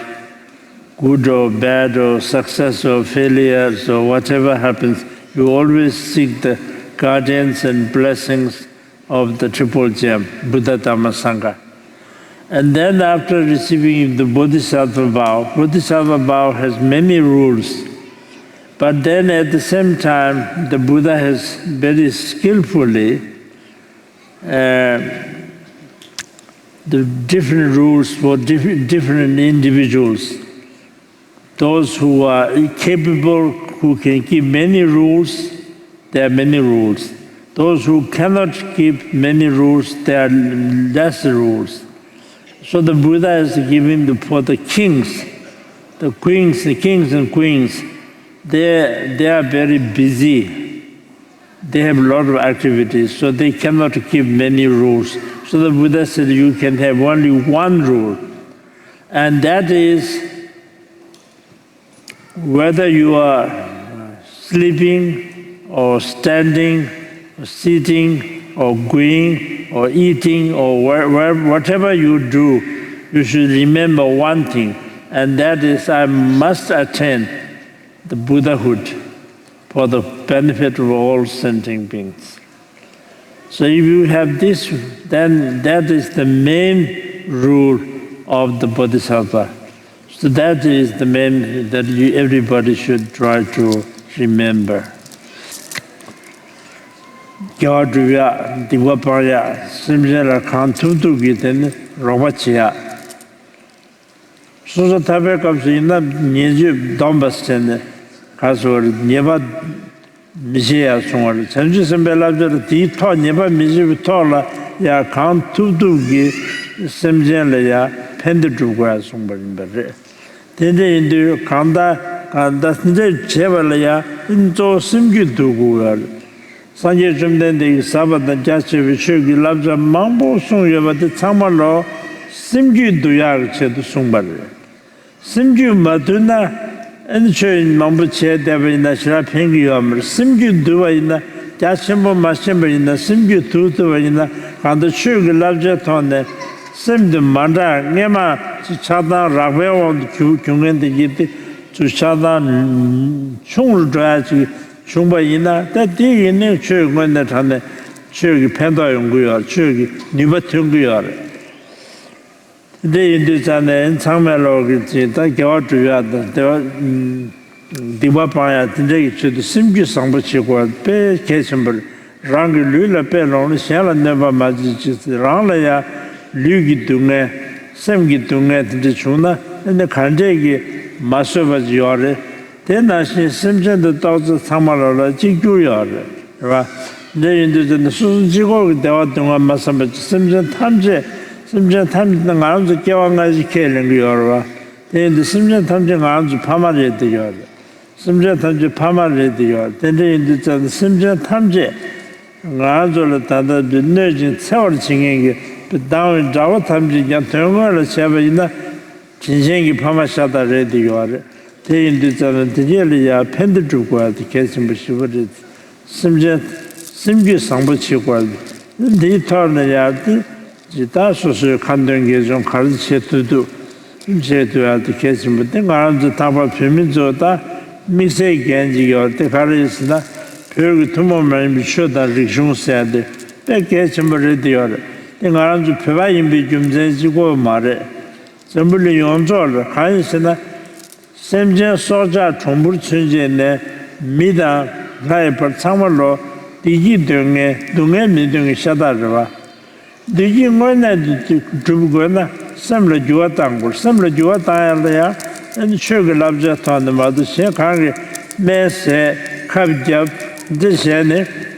good or bad or success or failures or whatever happens, you always seek the guardians and blessings of the triple gem, Buddha, Dhamma, Sangha. And then after receiving the Bodhisattva vow, Bodhisattva vow has many rules. But then at the same time, the Buddha has very skillfully uh, the different rules for diff- different individuals. Those who are capable, who can give many rules, there are many rules. Those who cannot give many rules, there are less rules. So the Buddha is giving the, for the kings, the queens, the kings and queens, they, they are very busy. They have a lot of activities, so they cannot give many rules. So the Buddha said you can have only one rule, and that is whether you are sleeping or standing or sitting or going or eating or where, where, whatever you do, you should remember one thing, and that is I must attain the Buddhahood for the benefit of all sentient beings. So if you have this, then that is the main rule of the Bodhisattva. So that is the main that you, everybody should try to remember. དགེ་བ་སྒྲུབ་ཡ། སྡིག་པ་སྤང་ཡ། སེམས་ཅན་ལ་གང་ཐུབ་ཐུབ་ཀྱིས་དེ་ནི་རོགས་པ་བྱེད་ཡ། སོ་སོ་ཐར་པའི་སྐབས་སུ་ཡིན་ན་ཉེས་སྤྱོད་སྡོམ་པ་ཟེར་ནས་ག་སོ་ཉེས་པ་མི་བྱེད་ཡ་གསུང་བ་རེད། བྱང་ཆུབ་སེམས་དཔའི་བསླབ་བྱ་ལ་དེའི་ཐོག་ཉེས་པ་མི་བྱེད་པའི་ཐོག་ལ་ཡ་གང་ཐུབ་ཐུབ་ཀྱིས་སེམས་ཅན་ལ་ཡ་ཕན་བདེ་སྒྲུབ་དགོས་ཡ་གསུངས་པ་ཡིན་པ་རེད། དེ་འདྲ་ཡིན་དུས་གང་ལྟར་གང་ལྟར་དེ་འདྲ་བྱེད་པ་ལ་ཡ་གཙོ་བོ་སེམས་རྒྱུད་འདུལ་དགོས་ཡ་རེད། སངས་རྒྱས་བཅོམ་ལྡན་འདས་ཀྱིས་ཟབ་པ་དང་རྒྱ་ཆེ་བའི་ཆོས་ཀྱི་བསླབ་བྱ་མང་པོ་གསུངས་ཡོད་པ་དེ་ཚང་མ་ལོ་སེམས་རྒྱུད་འདུལ་ཡག་གི་ཆེད་དུ་གསུངས་པ་རེད། སེམས་རྒྱུད་མ་འདུལ་ན་ཨ་ནི་ཆོས་མང་པོ་བྱས་བསྡད་པ་ཡིན་ན་ཞེ་དྲག་ཕན་གྱི་ཡོད་མ་རེད། སེམས་རྒྱུད་འདུལ་བ་ཡིན་ན་རྒྱ་ཆེན་པོ་མ་ཤེས་པ་ཡིན་ན་སེམས་རྒྱུད་འདུལ་ཐུབ་པ་ཡིན་ན་གང་ལྟར་ཆོས་ཀྱི་བསླབ་བྱའི་ཐོག་ནས་སེམས་དེ་མ་འདྲ་སྔས་མ་ཅིག་ཆགས་སྡང་རགས་པའི་དབང་དུ་གྱུར་གྱུར་མཁན་དེ་ཡིན་ཏེ་ཚུར་ཆགས་སྡང་ཆུང་རུ་འགྲོ་ཡ་ཅིག་བྱུང་པ་ཡིན་ན་ད་དེ་ཡིན་ནའི་ཆོས་དངོས་གནས་དྲང་གནས་ཆོས་ཀྱི་ཕན་ཐོགས་ཡོང་གི་ཡོད། ཆོས་ཀྱི་ནུས་པ་ཐོན་གྱི་ཡོད་རེད། དེ་འདྲ་ཡིན་དུས་ཙང་ནས་ཚང་མས་ལོག་གི་ཅིག་ད་དགེ་བ་སྒྲུབ་ཡ་དང་དེ་བ་སྡིག་པ་སྤང་ཡ་དེ་འདྲ་གི་ཆེད་དུ་སེམས་རྒྱུད་བཟང་པོ་བྱེད་དགོས་པ་དཔེ་གལ་ཆེན་པོ་རེད། རང་གི་ལུས་ལ་དཔེ་ལོངས་ན་གཞན་ལ་གནོད་པ་མ་བྱེད་ཅིག་རང་ལ་ཡ་ལུས་ཀྱི་སྡུག་བསྔལ་སེམས་ཀྱི་སྡུག་བསྔལ་དེ་འདྲ་བྱུང་ན་ཨ་ནི་ག་འདྲས་ཀྱི་མ་བཟོད་པ་ཅིག་ཡོད་རེད། དེ་ནང་བཞིན་སེམས་ཅན་དུ་གཏོགས་ཚེ་ཚང་མ་ལ་ལ་གཅིག་གྱུར་ཡོད་རེད། རེད་བ། འདྲ་ཡིན་དུས་དེ་ནི་སོ་སོ་གཅིག་པོ་གི་བདེ་བ་སྡུག་བསྔལ་མ་བསམ་པ་ཅིག་སེམས་ཅན་ཐམས་ཅད་ སེམས་ཅན་ཐམས་ཅད་ང་རང་ཚོ་སྐྱེ་བ་སྔ་ཕྱི་ཁས་ལེན་གྱི་ཡོད་རེད་བ། དེ་ཡིན་དུས་སེམས་ཅན་ཐམས་ཅད་ང་རང་ཚོ་ཕ་མ་རེད་དེ་ཡོད་རེད། སེམས་ཅན་ཐམས་ཅད་ཕ་མ་རེད་དེ་ཡོད་རེད། དེ་འདྲ་ཡིན་དུས་ཙམ་ནས་སེམས་ཅན་ཐམས་ཅད་ང་རང་ཚོ་ལ་ད་ལྟ་འདི་གནོད་ཅིང་འཚེ་བར་བྱེད་མཁན་གྱི་སྡང་བའི་དགྲ་བོ་ཐམས་ཅད་ཀྱང་དོན་དངོས་ལ་བྱས་པ་ཡིན་ན། དྲིན་ཆེན་གྱི་ཕ་མ་ཤ་སྟག་རེད་དེ་ཡོད་རེད། དེ་ཡིན་དུས་ཙམ་ནས་དེ་རྗེས་ལ་ཡང་ཕན་བདེ་སྒྲུབ་དགོས་པ་དེ་གལ་ཆེན་པོ་ཞེ་པོ་རེད། སེམས་ཅན་སེམས་རྒྱུད་བཟང་པོ་བྱེད་དགོས་པ་དེ་འདིའི་ཐོག་ནས་ཡང་དེ་ཇི་ལྟར་སོ་སོའི་ཁ་འདོན་དགེ་སྦྱོང་ག་རེ་བྱེད་ཐུབ་ཐུབ་བྱེད་ཐུབ་ཡ་དེ་གལ་ཆེན་པོ་དེ། ང་རང་ཚོ་ཐར་པ་བོད་མི་ཚོ་ད་དམིགས་བསལ་འགན་ཅིག་ཡོད་དེ་ག་རེ་ཡིན་ཟེར་ན། བོད་ཀྱི་ཐུན་མོང་མ་ཡིན་པའི་ཆོས་དང་རིག་གཞུང་ཟེར་ཡ་དེ་དཔེ་གལ་ཆེན་པོ་རེད་དེ་ཡོད་རེད། དེ་ང་རང་ཚོ་བོད་པ་ཡིན་པའི་རྒྱུ་མཚན་གཅིག་པོ་མ་རེད། འཛམ་བུ་གླིང་ཡོངས་རྫོགས་ལ་གང་ཡིན་ཟེར་ན། སེམས་ཅན་སྲོག་ཆགས་གྲུང་པོར་ཚུན་ཆད་ནས་མི་དང་ལྷ་ཡི་བར་ཚང་མ་ལོ་བདེ་སྐྱིད་འདོད་མཁན་སྡུག་བསྔལ་མི་འདོད་མཁན་ཤ་སྟག་རེད་བ། བདེ་སྐྱིད་དངོས་གནས་དེ་སྒྲུབ་དགོས་ན་སེམས་ལ་འགྱུར་བ་གཏང་དགོས། སེམས་ལ་འགྱུར་བ་གཏང་ཡ་ལ་ཡང་ཨ་ནི་ཆོས་ཀྱི་བསླབ་བྱའི་ཐོག་ནས་མ་གཏོགས་གཞན་གང་གིས་སྨན་ཟས་ཁབ་བརྒྱབ་འདི་བྱས་ནས་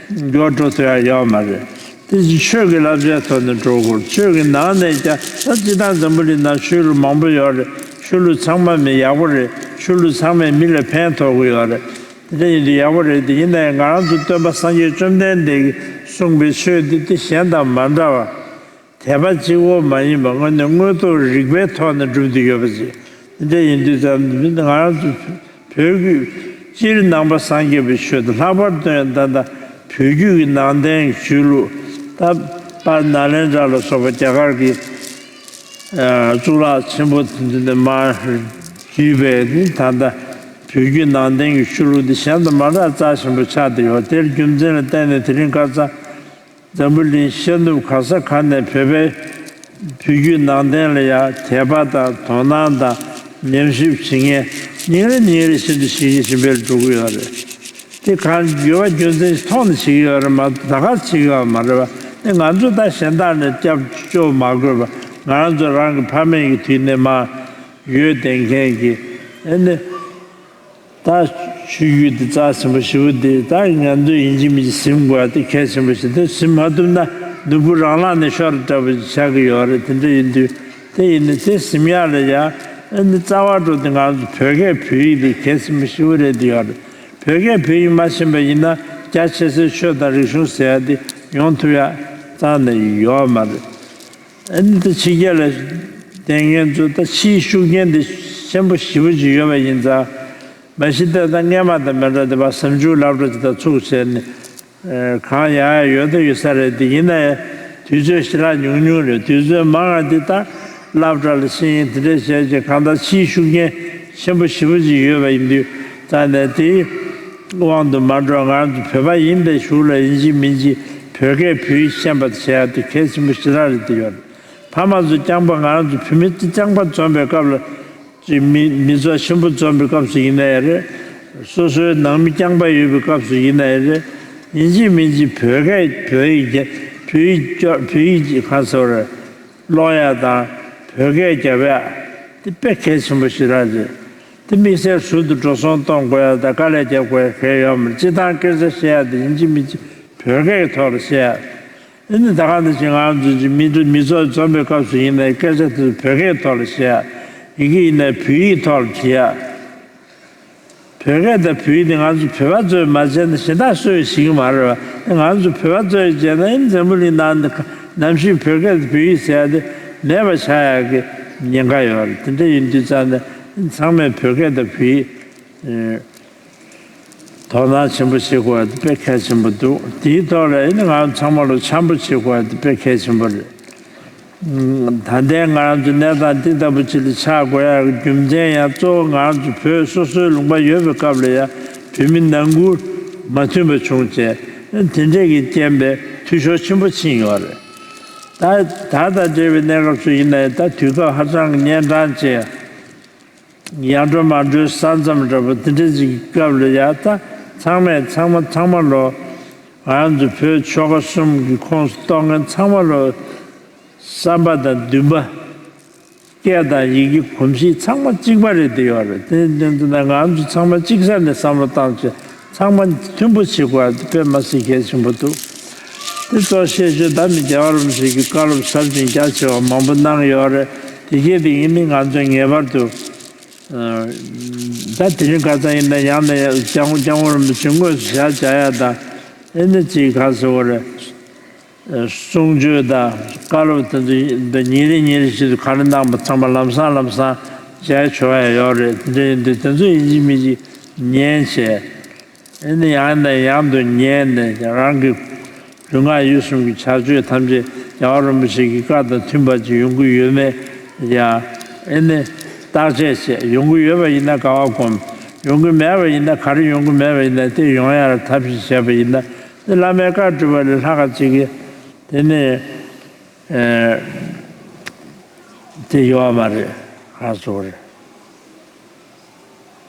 འགྱུར་བ་འགྲོ་ཐུབ་ཡ་ཡོད་མ་རེད། དེ་བཞིན་ཆོས་ཀྱི་བསླབ་བྱའི་ཐོག་ནས་འགྲོ་དགོས། ཆོས་ཀྱི་ནང་ནས་ཀྱང་ད་སྤྱིར་བཏང་འཛམ་བུ་གླིང་ནང་ཆོས་ལུགས་མང་པོ་ཡོད་རེད། ཆོས་ལུགས་ཚང་མ་མི་ཡག་པོ་རེད། ཆོས་ལུགས་ཚང་མས་མི་ལ་ཕན་ཐོགས་ཀྱི་ཡོད་རེད། དེ་འདྲ་ཡིན་དུས་ཡག་པོ་རེད། དེ་ཡིན་ནའི་ང་རང་ཚོ་སྟོན་པ་སངས་རྒྱས་བཅོམ་ལྡན་འདས་ཀྱིས་གསུངས་པའི་ཆོས་འདི་དེ་གཞན་དང་མ་འདྲ་བ། དད་པ་གཅིག་པོ་མ་ཡིན་པར་དངོས་གནས་དངོས་ཐོག་རིགས་པའི་ཐོག་ནས་སྒྲུབ་ཏུ་ཡོད་པ་ཞིག་དེ་འདྲ་ཡིན་དུས་ཙམ་ང་རང་ཚོ་བོད་ཀྱི་སྤྱིར་ནང་པ་སངས་རྒྱས་པའི་ཆོས་དང་ལྷག་པར་དུ་ཡང་ད་ལྟ་བོད་བརྒྱུད་ཀྱི་ནང་བསྟན་ཆོས་ལུགས་ད་དཔལ་ནཱ་ལེནྡྲ་ལ་སོགས་པ་རྒྱ་གར་གྱི་གཙུག་ལག་ཆེན་པོ་དེ་ཚོ་ནས་མར་བརྒྱུད་པའི་ནི་ད་ལྟ་བོད་བརྒྱུད་ནང་བསྟན་གྱི་ཆོས་ལུགས་འདི་གཞན་དང་མ་འདྲ་རྩ་ཆེན་པོ་ཆགས་བསྡད་ཡོད། དེར་རྒྱུ་མཚན་ལ་བརྟེན་ནས་དེ་རིང་ཁ་སང་འཛམ་བུ་གླིང་ཤར་ནུབ་ག་ས་ག་ནས་བོད་པའི་བོད་བརྒྱུད་ནང་བསྟན་ལ་ཡང་དད་པ་དང་དོ་སྣང་དང་ཉམས་ཞིབ་བྱེད་མཁན་ཉིན་རེ་ཉིན་རེ་བཞིན་དུ་ཞི་ཞི་ཞི་འཕེལ་འགྲོ་གི་ཡོད་རེད། དེ་གང་ཡོད་པ་རྒྱུ་མཚན་ཞིག་མཐོང་ནས་བྱེད་ཀྱི་ཡོད་རེད་མ་གཏོགས་ད་ག་བྱེད་ཀྱི་ཡོད་མ་རེད་བ། དེ་ང་ཚོ་ད་གཞན་དག་ནས་སྐྱབས་བཅོལ་མ་དགོས་པ་ང་རང་ཚོ་རང་གི་ཕ་མེས་ཀྱི་དུས་ནས་མ་ཡོད་བསྡད་མཁན་གྱི་ཨེ་ནི། ད་ཆོས་བརྒྱུད་འདི་རྩ་ཆེན་པོ་ཞེ་པོ་འདི་ད་ང་ཚོས་ཡིན་གཅིག་མིན་གཅིག་ཟིན་དགོས་པ་དེ་གལ་ཆེན་པོ་ཞིག་དེ་ཟིན་མ་ཐུབ་ན་ནོར་བུ་རང་ལག་ནས་ཤོར་འདྲ་པོ་ཆགས་ཀྱི་ཡོད་རེད། དེ་འདྲ་ཡིན་དུས་དེ་ཡིན་ནི་དེ་ཟིན་ཡག་ལ་ཡ་ཨ་ནི་རྩ་བ་འགྲོ་དེ་ང་ཚོ་བོད་སྐད་བོད་ཡིག་དེ་གལ་ཆེན་པོ་ཞེ་པོ་རེད་དེ་ཡོད་རེད། བོད་སྐད་བོད་ཡིག་མ་ཤེས་པ་ཡིན་ན་རྒྱ་ཆེ་སའི་ཆོས་དང་རིག་གཞུང་ཟེར་ཡ་དེ་ཡོང་ཐུབ་ཡ་རྩ་ནས་ཡོད་མ་རེད། ཨ་ནི་ད་ཕྱི་རྒྱལ་ལ་བསྡད་མཁན་ཚོ་ད་ཕྱིའི་ཤུགས་རྐྱེན་དེ་ཆེན་པོ་ཞེ་པོ་ཅིག་ཡོད་པ་ཡིན་ཙང་། མ་གཞི་ད་ལྟ་སྔས་མ་དང་མི་འདྲ་དེ་བ་ཟམ་ཆུང་སློབ་གྲྭ་ཅིག་དང་ཚུགས་བྱས་ནས་གང་ཡག་ཡག་ཡོད་ད་ཡོད་ས་རེད། དེ་ཡིན་ན་ཡང་དུས་ཚོད་ཞེ་དྲག་ཉུང་ཉུང་རེད། དུས་ཚོད་མང་བ་དེ་ད་སློབ་གྲྭ་ལ་ཤེས་ཡིན་དེ་འདྲས་བྱས་ཀྱི་གང་ལྟར་ཕྱིའི་ཤུགས་རྐྱེན་ཆེན་པོ་ཞེ་པོ་ཅིག་ཡོད་པ་ཡིན་དུས་ད་ནས་དེའི་དབང་དུ་མ་འགྲོ་ང་རང་ཚོ་བོད་པ་ཡིན་པའི་གཞུག་ལ་ཡིན་གཅིག་མིན་གཅིག་བོད་སྐད་བོད་ཡིག་ཤེས་པ་བྱས་ཡ་དེ་གལ་ཆེན་པོ་ཞེ་དྲག་རེད་དེ་ཡོད། ཕ་མ་ཚོ་རྐྱང་པ་ང་རང་ཚོ་བོད་མི་རྐྱང་པ་འཛོམས་པའི་སྐབས་ལ་ཅིག་མི་མི་ཚོགས་ཆེན་པོ་འཛོམས་པའི་སྐབས་སུ་ཡིན་ན་ཡང་རེད། སོ་སོའི་ནང་མི་རྐྱང་པ་ཡོད་པའི་སྐབས་སུ་ཡིན་ན་ཡང་རེད། ཡིན་གཅིག་མིན་གཅིག་བོད་སྐད་བོད་ཡིག་བོད་ཡིག་སྐྱོ་བོད་ཡིག་གི་ཁ་སོ་རེད། ཀློག་ཡ་དང་བོད་སྐད་རྒྱབ་ཡ་དེ་དཔེ་གལ་ཆེན་པོ་ཞིག་རང་རེད། དེ་དམིགས་བསལ་ཟུར་དུ་འགྲོ་སོང་གཏོང་དགོས་ཡ་དང་དཀའ་ལས་རྒྱབ་དགོས་ཡ་གལ་ཡོད་མ་རེད། སྤྱིར་བཏང་སྐད་ཆ་བཤད་ཡ་དེ་ཡིན་གཅིག་མིན་གཅིག་བོད་སྐད་ཀྱི་ཐོག་ལ་བཤད་ཡ། ཨ་ནི་ད་ག་ནང་བཞིན་ང་ཚོ་གི་མི་འདུ་མི་ཚོགས་འཛོམས་པའི་སྐབས་སུ་ཡིན་ནའི་སྐད་ཆ་དེ་ཚོ་བོད་སྐད་ཐོག་ལ་བཤད་ཡ། ཡི་གེ་ཡིན་ནའི་བོད་ཡིག་ཐོག་ལ་བྲིས་ཡ། བོད་སྐད་དང་བོད་ཡིག་དེ་ང་ཚོ་བོད་པ་ཚོས་མ་བྱས་ན་གཞན་དག་སུས་ཤེས་ཀྱི་མ་རེད་བ། ང་ཚོ་བོད་པ་ཚོས་བྱས་ན་ཨ་ནི་འཛམ་བུ་གླིང་ནང་ནམ་ཞིག་བོད་སྐད་དང་བོད་ཡིག་ཟེར་ཡ་དེ་མེད་པ་ཆགས་ཡག་གི་ཉེན་ཁ་ཡོད་རེད། དེ་འདྲ་ཡིན་དུས་ཙང་ནས་ཚང་མས་བོད་སྐད་དང་བོད་ཡིག་དོ་སྣང་ཆེན་པོ་བྱེད་དགོས་པ་དེ་དཔེ་གལ་ཆེན་པོ་འདུག་དེའི་ཐོག་ལ་ཨེ་ནི་ང་རང་ཚང་མ་ལོ་འཆམ་པོ་བྱེད་དགོས་པ་དེ་དཔེ་གལ་ཆེན་པོ་རེད། ད་ལྟའི་ང་རང་ཚོ་གནས་སྟངས་འདི་ལྟ་བུ་ཅིག་ལ་ཆགས་དགོས་ཡག་རྒྱུ་མཚན་ཡང་གཙོ་བོ་ང་རང་ཚོ་བོད་སོ་སོའི་ལུང་པ་ཡོད་པའི་སྐབས་ལ་ཡང་བོད་མི་ནང་ཁུལ་མ་མཐུན་པ་བྱུང་བྱས་དེ་འདྲས་ཀྱི་རྐྱེན་པས་འཐུས་ཤོར་ཆེན་པོ་ཕྱིན་ཡོད་རེད། ད་ད་ལྟ་འབྲེལ་བའི་གནས་སྐབས་སུ་ཡིན་ན་ཡང་ད་དུས་སྐབས་ཧ་ཅང་གི་གཉན་འཕྲང་ཆེ། ཡར་འགྲོ་མར་འགྲོའི་ས་མཚམས་འདྲ་པོ་དེ་འདྲ་ཅིག་གི་སྐབས་ལ་ཡ་ད་ཚང་མས་ཚང་མ་ཚང་མ་ལོ་ང་རང་ཚོ་བོད་ཆོལ་ཁ་གསུམ་གྱི་ཁོངས་སུ་གཏོགས་མཁན་ཚང་མ་ལོ་བསམ་པ་དང་འདུན་པ་སྐད་དང་ཡི་གེ་གོམས་གཤིས་ཚང་མ་གཅིག་པ་རེད་དེ་ཡོད་རེད། དེ་དེ་ཚོ་ན་ང་རང་ཚོ་ཚང་མ་གཅིག་ས་ནས་བསམ་བློ་བཏང་བྱས་ཚང་མ་མཐུན་པོ་བྱེད་དགོས་པ་དེ་དཔེ་མ་སྲིད་གལ་ཆེན་པོ་འདུག་དེ་ཚོ་ཤེས་ཆོས་ད་མི་རྒྱལ་བ་རིན་པོ་ཆེ་གི་བཀའ་སློབ་ཟབ་ཅིང་རྒྱ་ཆེ་བ་མང་པོ་གནང་ཡོད་རེད། དེ་གས་དེ་ཡིན་མིན་ང་ཚོས་ངེས་པར་དུ་ད་དེ་རིང་ཁ་སང་ཡིན་ན་ཡང་ན་ཡང་སྐྱབས་མགོན་སྐྱབས་མགོན་རིན་པོ་ཆེ་དངོས་སུ་ཞལ་མཇལ་ཡ་དང་། ཨེ་ནི་ཅིག་ག་ཟེར་བ་རེད། གསུང་ཆོས་དང་བཀའ་སློབ་དེ་ཚོ་འདི་ཉིན་རེ་ཉིན་རེ་བཞིན་དུ་ག་རེ་གནང་པ་ཚང་མ་ལམ་སང་ལམ་སང་མཇལ་ཆོག་ཡ་ཡོད་རེད། དེ་འདྲ་ཡིན་དུས་དེ་ཚོ་ཡིན་གཅིག་མིན་གཅིག་ཉན་བྱས། ཨེ་ནི་ཡང་ནས་ཡང་དུ་ཉན་ནས་རང་གི་ལུས་ངག་ཡིད་གསུམ་གྱི་བྱ་སྤྱོད་ཐམས་ཅད་རྒྱལ་བ་རིན་པོ་ཆེ་གི་བཀའ་དང་མཐུན་པ་ཅིག་ཡོང་གི་ཡོད་མེད་ཡ། ཨེ་ནི་བརྟག་དཔྱད་བྱས། ཡོང་གི་ཡོད་པ་ཡིན་ན་དགའ་བ་སྒོམ། ཡོང་གི་མེད་པ་ཡིན་ན། ག་རེ་ཡོང་གི་མེད་པ་ཡིན་ན་དེ་ཡོང་ཡ་ལ་ཐབས་ཤེས་བྱས་པ་ཡིན་ན། དེ་བླ་མའི་བཀའ་སྒྲུབ་པ་ལས་ལྷག་ག་ཅིག་གི་དེ་ནི་ཨེ་དེ་ཡོད་མ་རེད། ཧ་སོ་རེད།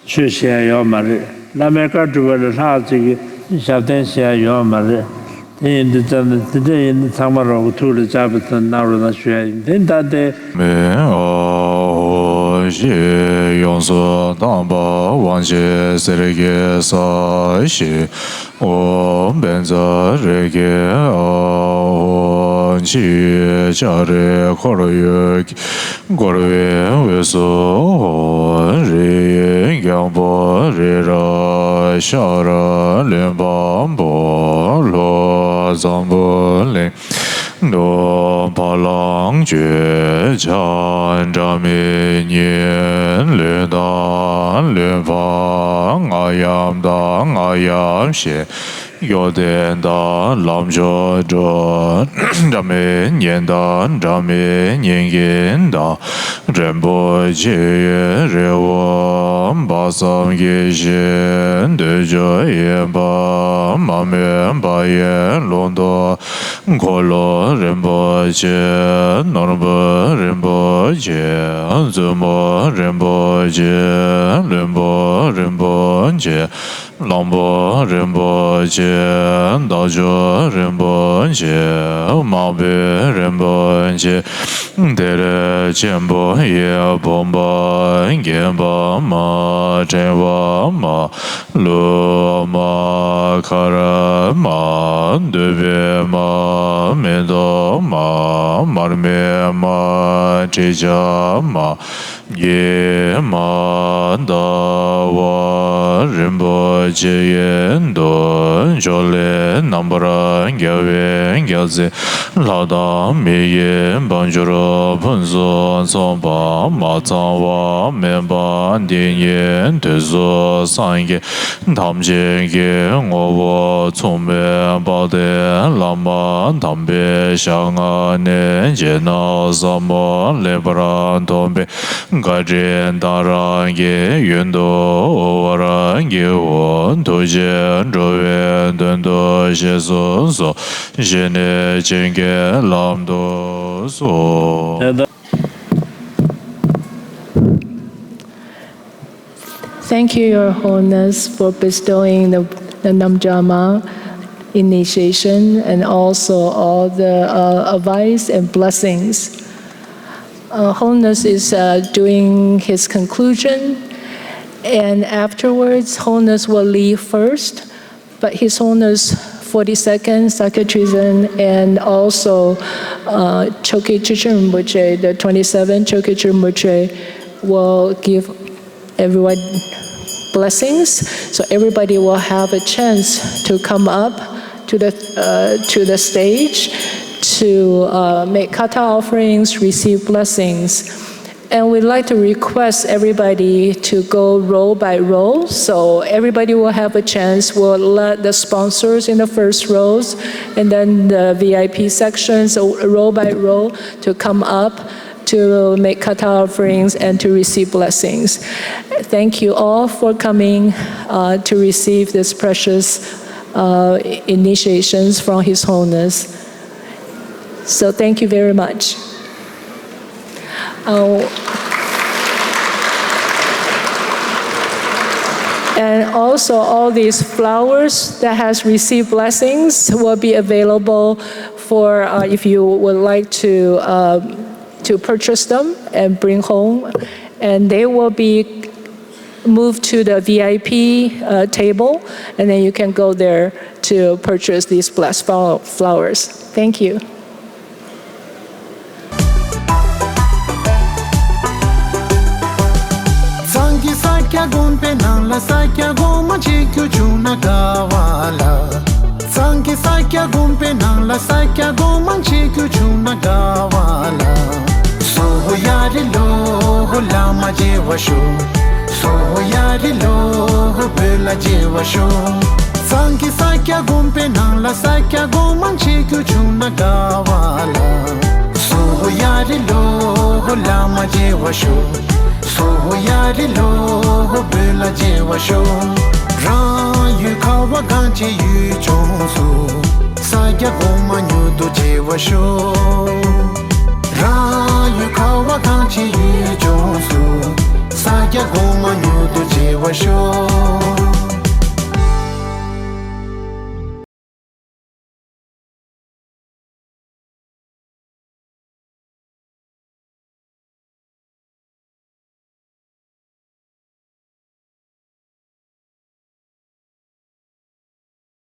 ཆོས་བཤད་ཡ་ཡོད་མ་རེད། བླ་མའི་བཀའ་སྒྲུབ་པ་ལས་ལྷག་ཅིག་གི་ཞབས་བརྟན་བྱེད་ཡ་ཡོད་མ་རེད། དེ་ཡིན་དུས་ཙམ་ན་དེ་འདྲ་ཡིན་དུས་ཚང་མ་རོགས་ཀྱི་ཐུགས་ལ་བཅགས་པའི་ཚུལ་གནང་རོགས་གནང་ཞུ་ཡ་ཡིན། དེ་ད་ལྟའི་མེ་ཨོ་ཞེས་ཡོངས་སུ་དག་པ་དབང་ཆེན་སེར་གྱི་ས་གཞི། ཨོཾ་བཛྲ་རེ་ཁེ་ཨཱཿཧཱུྃ། ཕྱི་ཡི་ལྕགས་རི་འཁོར་ཡུག་གིས་བསྐོར་བའི་དབུས་སུ་ཧཱུྃ། རི་ཡི་རྒྱལ་པོ་རི་རབ་ཤར་གླིང་བམ་པོ་ལྷོ་འཛམ་བུ་གླིང་དུ་བ་ལང་སྤྱོད་བྱ། སྒྲ་མི་སྙན་གླིང་དང་གླིང་བམ་རྔ་ཡབ་དང་རྔ་ཡབ་གཞན། སྐྱོ་ལྡན་དང་ལམ་མཆོག་འགྲོ། སྒྲ་མི་སྙན་དང་སྒྲ་མི་སྙན་གྱི་མདའ། རིན་པོ་ཆེ་ཡི་རི་བོ་དཔག་བསམ་གྱི་ཞིང་། འདོད་འཇོ་ཡིན་པ་མ་རྨོས་པ་ཡི་ཀློང་དུ། འཁོར་ལོ་རིན་པོ་ཆེ། ནོར་བུ་རིན་པོ་ཆེ། མཛུབ་མོ་རིན་པོ་ཆེ། ལྷུན་པོ་རིན་པོ་ཆེ། གླང་པོ་རིན་པོ་ཆེ། དར་ལྕོག་རིན་པོ་ཆེ། དམར་པོ་རིན་པོ་ཆེ། གཏེར་ཆེན་པོ་ཡི་བུམ་པ། རྒྱན་པདྨ། ཕྲེང་བ་མ། ལུས་པདྨ། གར་མ། མདུད་པདྨ། མེ་ཏོག་མ། མར་མེ་མ། ཁྲི་ཆ་མ། ཉི་མ་ཟླ་བ་རིན་པོ་ཆེ་ཡི་མདོག་ཕྱོགས་ལས་རྣམ་པར་རྒྱལ་བའི་རྒྱལ་མཚན། ལྷ་དང་མི་ཡི་དཔལ་འབྱོར་ཕུན་སུམ་ཚོགས་པ། མ་ཚང་བ་མེད་པ་འདི་ཉིད་དུས་གསུམ་སངས་རྒྱས་ཐམས་ཅད་ཀྱི་ངོ་བོ་མཚུངས་མེད་དཔལ་ལྡན་བླ་མ་དམ་པའི་ཞལ་སྔ་ནས་རྗེས་གནང་ཟབ་མོ་ལེགས་པར་མཐོང་བའི་བཀའ་དྲིན་དང་རང་གི་ཡོན་དུ་དབུལ་བར་བགྱིའོ། ཐུགས་རྗེས་འགྲོ་བའི་དོན་དུ་བཞེས་སུ་གསོལ། བཞེས་ནས་བྱིན་གྱིས་བརླབ་ཏུ་གསོལ། Thank you, Your Holiness, for bestowing the, the Namjama initiation and also all the uh, advice and blessings. Uh, Holiness is uh, doing his conclusion, and afterwards, Holiness will leave first. But His Holiness forty-second Sakya Trizin and also uh, Chokyi Trijang Rinpoche, the twenty-seven Chokyi Trijang Rinpoche, will give everyone blessings. So everybody will have a chance to come up to the uh, to the stage to uh, make kata offerings, receive blessings. And we'd like to request everybody to go row by row. So everybody will have a chance. We'll let the sponsors in the first rows and then the V I P sections, so row by row, to come up to make kata offerings and to receive blessings. Thank you all for coming uh, to receive this precious uh, initiations from His Holiness. So thank you very much. Uh, and also, all these flowers that has received blessings will be available for uh, if you would like to uh, to purchase them and bring home, and they will be moved to the V I P uh, table, and then you can go there to purchase these blessed flo- flowers. Thank you. གཙང་གི་ས་སྐྱ་དགོན་པའི་ནང་ལ་ས་སྐྱ་སྒོ་མང་ཕྱེ་རྒྱུ་བྱུང་ན་དགའ་བ་ལ། གཙང་གི་ས་སྐྱ་དགོན་པའི་ནང་ལ་ས་སྐྱ་སྒོ་མང་ཕྱེ་རྒྱུ་བྱུང་ན་དགའ་བ་ལ། སོ་ཧོ་ཡ་རི་ལོ་ཧོ་བླ་མ་མཇལ་བར་ཤོག་སོ་ཧོ་ཡ་རི་ལོ་ཧོ་བོད་ལ་མཇལ་བར་ཤོག་གཙང་གི་ས་སྐྱ་དགོན་པའི་ནང་ལ་ས་སྐྱ་སྒོ་མང་ཕྱེ་རྒྱུ་བྱུང་ན་དགའ་བ་ལ། སོ་ཧོ་ཡ་རི་ལོ་ཧོ་བླ་མ་མཇལ་བར་ཤོག་སོ་ཧོ་ཡ་རི་ལོ་ཧོ་བོད་ལ་མཇལ་བར་ཤོག་རང་ཡུལ་ཁ་བ་གངས་ཅན་ཡུལ་ལྗོངས་སུ། ས་སྐྱ་སྒོ་མང་མྱུར་དུ་མཇལ་བར་ཤོག་རང་ཡུལ་ཁ་བ་གངས་ཅན་ཡུལ་ལྗོངས་སུ། ས་སྐྱ་སྒོ་མང་མྱུར་དུ་མཇལ་བར་ཤོག